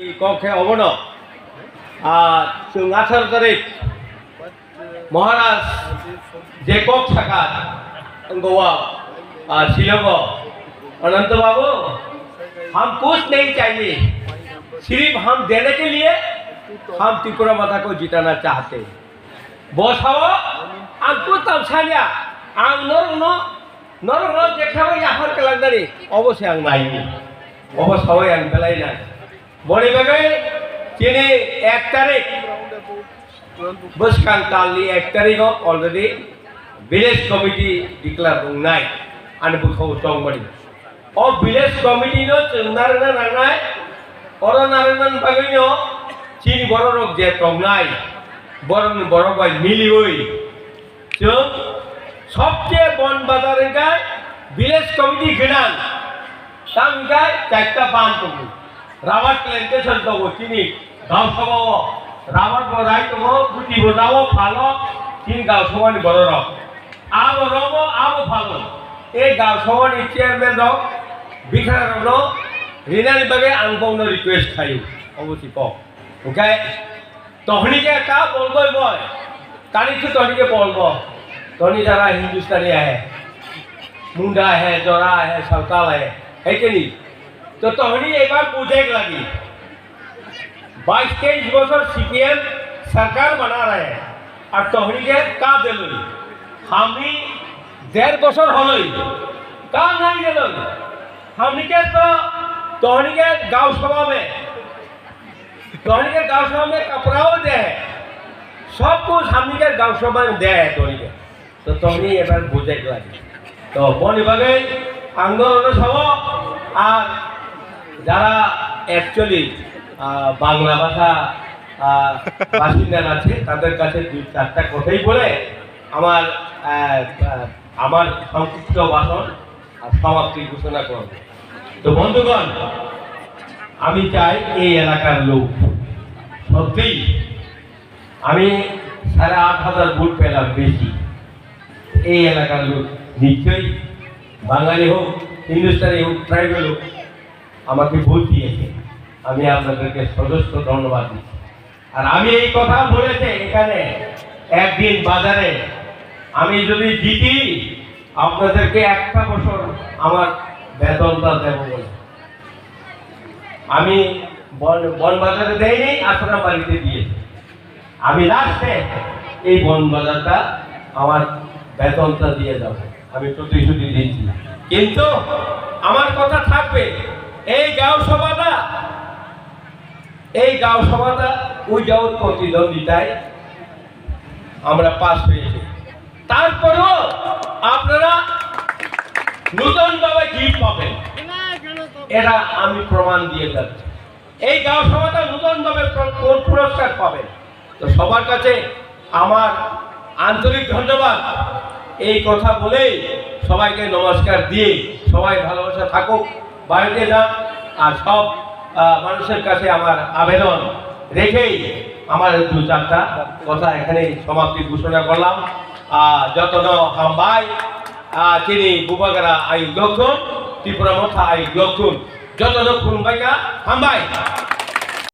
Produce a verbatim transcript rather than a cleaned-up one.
Kok khe obono, ah, chwng atharo tarik Maharaj je kok saka wngkha, ah, Shillongo, "Ananta Babu, हम कुछ नहीं चाहिए, सिर्फ हम देने के लिए हम त्रिपुरा माता को जिताना चाहते हैं।" Bo sao, ang kutang sanya, ang norokno, norokno jekha bai yaphar kwlangdari, obo se ang naini. Obo sawi ang belai nai. Boni bagwi chini ek tarik, bwskang talni ek tarik o already village committee declare wngnai, ani bwkhao chongmani. O village committee no chwng narwkna nangnai, oro narwkna bagwi no chini borok rok je tongnai, borok ni borok bai miliwi chwng sobse Bon Bazar hwnkhe village committee gwnang, tam hwnkhe chaita ban tongo, rubber plantation tongo chini Gausabao rubber bo rai tongo, guti bo rao phalo, chini Gausabani bororok. Abo romo, abo phalo. E Gausabani chairman rok, bikha rokno rinani bagwi ang bokno request khaio. Obo si kok. Hwnkhe tohni khe ka bolboi boi. Tani tu tohni khe bolbo. Tohni jara Hindustani hai. Munda hai, Jora hai, Santal hai. Hai ke ni? To tohni ek bar project lagi. বাইশ তেইশ বছর সিপিএম সরকার বানা রহে, আর তহরিকে কা দিলই? হামনি দেড় বছর হলই, কা নাই দিলই? হামনিকে তো তহরিকে গাঁও সভা মে, তহরিকে গাঁও সভা মে কাপড়াও দে, সব কুছ হামনিকে গাঁও সভা মে দে তহরিকে। To tongni ebar bujai gladi. To boni bagwi ang norokno sao, ar jara actually, ah, Bangla bhasha, ah, বাসিন্দা আছে, তাদের কাছে দুই চারটা কথাই বলে আমার, আহ, আহ, আমার সংক্ষিপ্ত ভাষণ আর সমাপ্তি ঘোষণা করব। তো বন্ধুগণ, আমি চাই এই এলাকার লোক সত্যি আমি সাড়ে আট হাজার ভোট পেলাম বেশি। এই এলাকার লোক নিশ্চয়ই বাঙালি হোক, হিন্দুস্তানি হোক, ট্রাইবাল হোক, আমাকে ভোট দিয়েছে। আমি আপনাদেরকে সদস্য ধন্যবাদ দিচ্ছি। আর আমি এই কথা বলেছি এখানে একদিন বাজারে, আমি যদি জিতি, আপনাদেরকে একটা বছর আমার বেতনটা দেবো বলে। আমি বন, বন বাজারে দেয়নি, আশ্রম বাড়িতে দিয়েছি। আমি লাস্টে এই বন বাজারটা আমার বেতনটা দিয়ে যাব, আমি প্রতিশ্রুতি দিচ্ছি। কিন্তু আমার কথা থাকবে, এই গাঁও সভাটা, এই গাঁও সভাটা উইদাউট প্রতিদ্বন্দ্বিতায় আমরা পাস হয়েছে। তারপরেও আপনারা নতুনভাবে গিফট পাবেন, এটা আমি প্রমাণ দিয়ে যাচ্ছি। এই গাঁও সভাটা নতুনভাবে প্র-, পুর-, পুরস্কার পাবেন। তো সবার কাছে আমার আন্তরিক ধন্যবাদ। এই কথা বলেই সবাইকে নমস্কার দিয়ে সবাই ভালোবাসা থাকুক, বাড়িতে যান। আর সব, আহ, মানুষের কাছে আমার আবেদন রেখেই আমার দু চারটা কথা এখানেই সমাপ্তি ঘোষণা করলাম। আহ, যতন হামবাই, আহ, চিনি বুবাগারা আয়ু দক্ষিণ, ত্রিপুরা মথা আয়ু দক্ষিণ, যতন খুলুমবাইকা হামবাই।